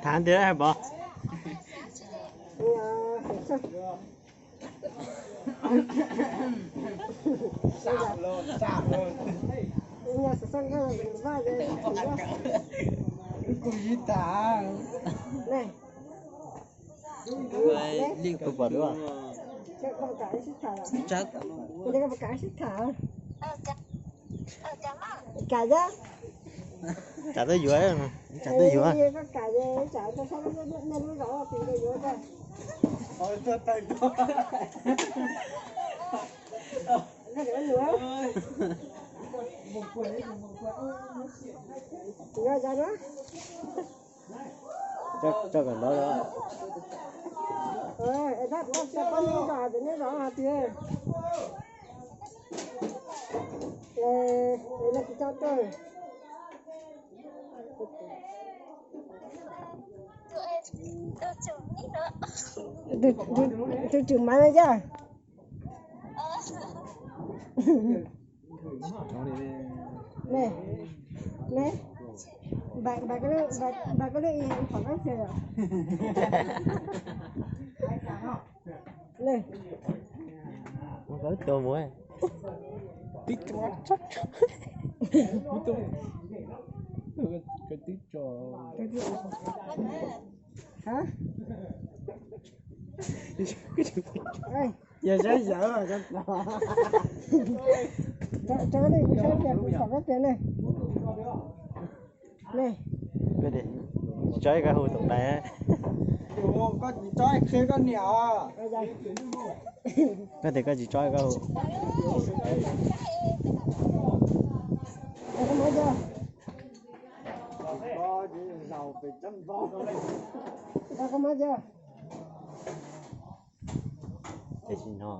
Tham tias hais pom. Tus pom dua. Tsam tuaj yuav, tsam tuaj yuav. Tso kom ntawd. Tus tswv mas yog. Npaj koj lub i phom kab fes. Tib co, tib co. Yog saib yawm, tso koj tias kuv phom kab fes ne. Tsis tso koj hu tus ntawd. Koj tias koj tsis tso koj hu. Tiam sis no